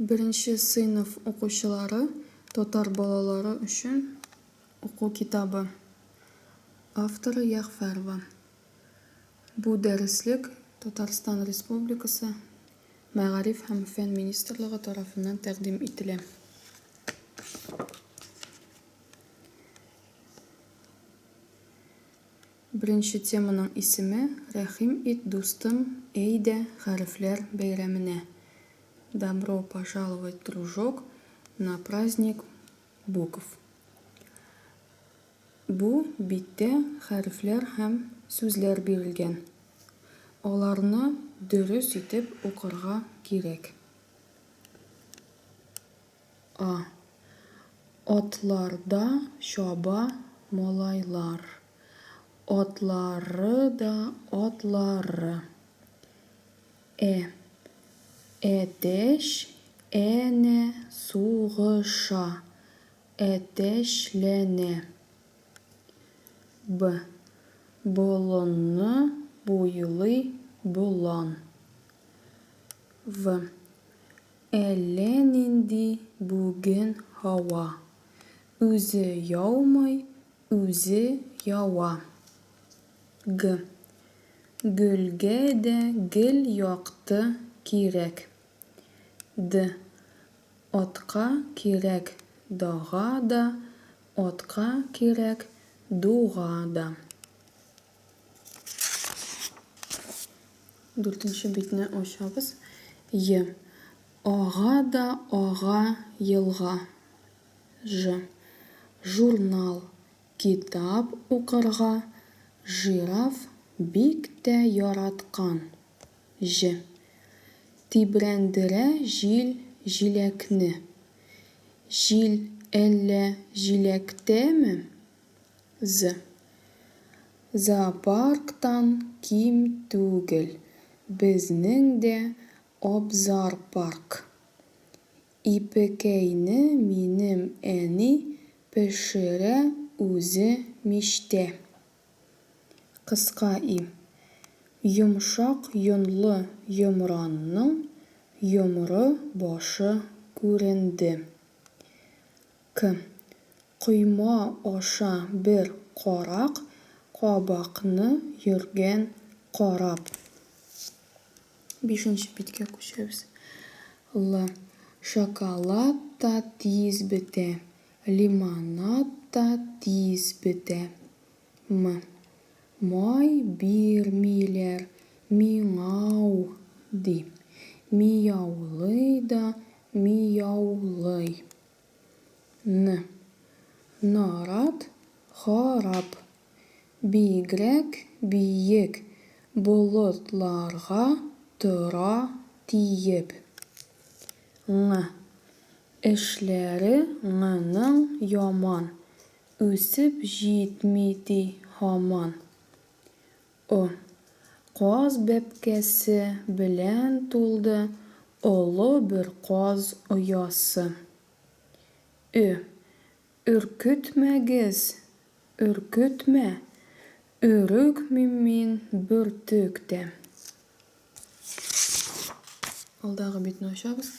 Беренче сыйныф укучылары татар балалары өчен уку китабы. Авторы Ягъфәрова. Бу дәреслек Татарстан Республикасы Мәгариф һәм фән министрлыгы тарафыннан тәкъдим ителә. Беренче теманың исеме, Рәхим ит, дустым, әйдә, хәрефләр бәйрәменә! Добро пожаловать, дружок, на праздник букв. Бу биттә хәрефләр һәм сүзләр бирелгән. Аларны дөрес итеп укырга кирәк. А. Атларда чаба малайлар. Атлары да атлары. Ә. Әтәч әнә сугыша, әтәчләнә. Б. Болынны буйлый болан. В. Әллә нинди бүген һава. Үзе яумый, үзе ява. Г. Гөлгә дә гел якты кирәк. Д. Атка кирәк дага да, атка кирәк дуга да. Дүртенче битне ачабыз. Е. Ага да ага елга. Ж. Журнал, китап укырга жираф бик тә яраткан. Җ. Тибрәндерә җил җиләкне. Җил әллә җиләктәме? З. Зоопарктан ким түгел безнең дә абзар-парк. Ипекәйне минем әни пешерә үзе мичтә. Кыска и. Йомшак йонлы йомранның йомры башы күренде. К. Койма аша бер карак кабакны йөргән карап. Бишенче биткә күчәбез. Л. Шоколад та тиз бетә, лимонад та тиз бетә. М. Май бирмиләр миңау, ди. Мияулый да мияулый. Н. Нарат харап. Бигрәк биек болытларга тора тиеп. Ң. Эшләре ңның яман, үсеп җитми ди һаман. О. Каз бәбкәсе белән тулды олы бер каз оясы. Ө. Өркетмәгез, өркетмә, өрекмим мин бөртек тә. Алдагы битне ачабыз.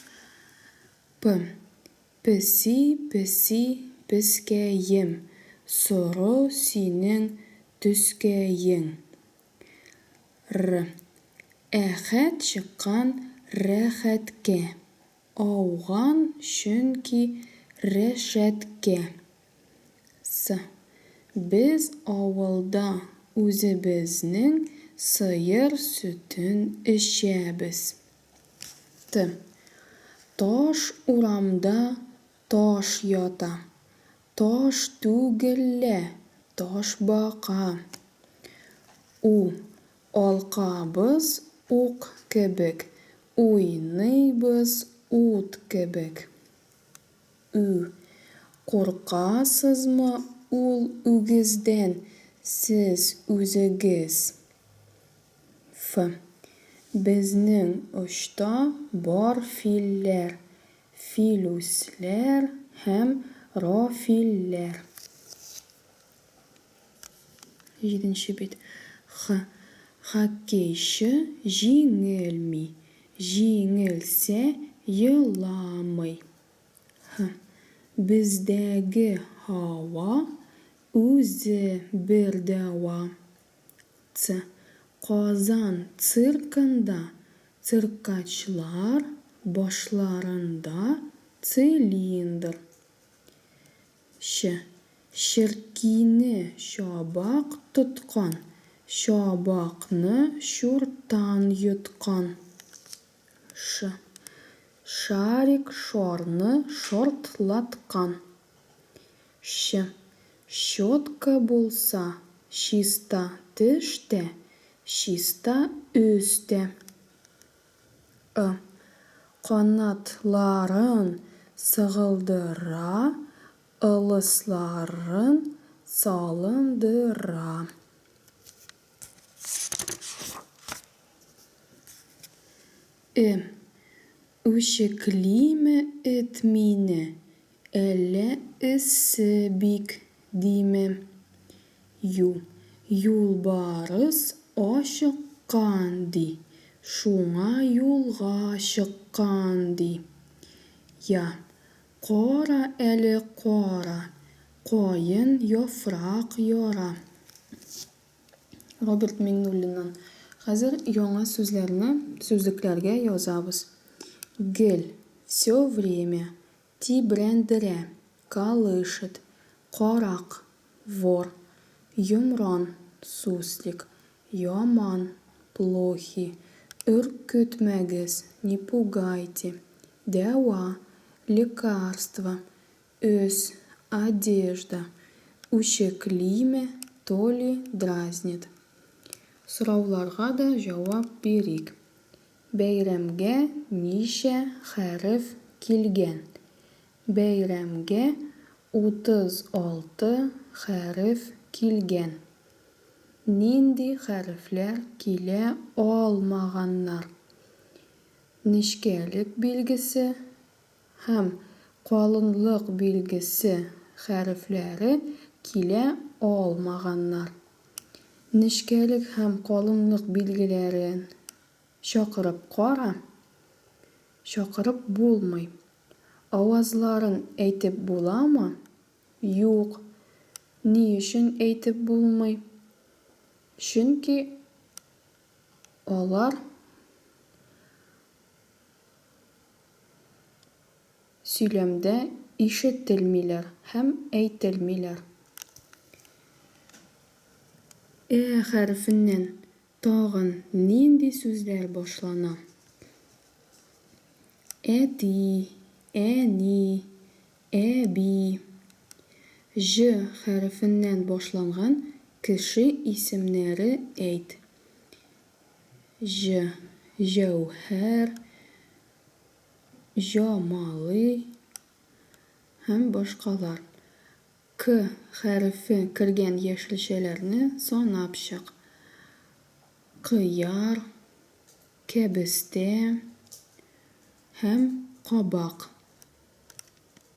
П. Песи, песи, пескәем, соры синең төскәең. Р. Әхәт чыккан рәхәткә. Ауган чөнки рәшәткә. С. Без авылда үзебезнең сыер сөтен эчәбез. Т. Таш урамда таш ята. Таш түгел лә, ташбака. У. Алкабыз ук кебек, уйныйбыз ут кебек. Ү. Куркасызмы ул үгездән сез үзегез? Ф. Безнең очта бар филләр, филүсләр һәм рафилләр. Җиденче бит. Х. Хоккейчы җиңелми. Җиңелсә, Еламый. Һ. Бездәге һава үзе бер дәва. Ц. Казан циркында циркачлар башларында цилиндр. Ч. Черкине чабак тоткан, чабакны чуртан йоткан. Ш. Шарик шарны шартлаткан. Щ. Щетка булса, чиста теш тә, чиста өс тә. Ы. Канатларын сыгылдыра, ылысларын салындыра. Э. Үчеклиме эт мине, әллә эссе бик, диме? Ю. Юлбарыс ачыккан, ди, шуңа юлга чыккан, ди. Я. Кара әле, кара, каен яфрак яра. Роберт Миңнуллиннан. Хәзер яңа сүзләрне сүзлекләргә язабыз. Гел, все время, тибрәндерә, колышет, карак, вор, йомран, суслик, яман, плохи, өркетмәгез, не пугайте, дәва, лекарство, Өс, одежда, үчеклиме, то ли дразнит. Сорауларга да җавап бирик. Бәйрәмгә ничә хәреф килгән? Бәйрәмгә 36 хәреф килгән. Нинди хәрефләр килә алмаганнар? Нечкәлек билгесе һәм калынлык билгесе хәрефләре килә алмаганнар. Нечкәлек һәм калынлык билгеләрен чакырып кара, чакырып булмый. Авазларын әйтеп буламы? Юк. Ни өчен әйтеп булмый? Чөнки алар Сөйләмдә ишетелмиләр һәм әйтелмиләр. Ә хәрефеннән тагын нинди сүзләр башлана? Әти, әни, әби. Җ хәрефеннән башланган кеше исемнәре әйт. Җ, Җәүһәр, Җамалый һәм башкалар. К хәрефе кергән яшелчәләрне санап чык. Кыяр, кәбестә һәм кабак.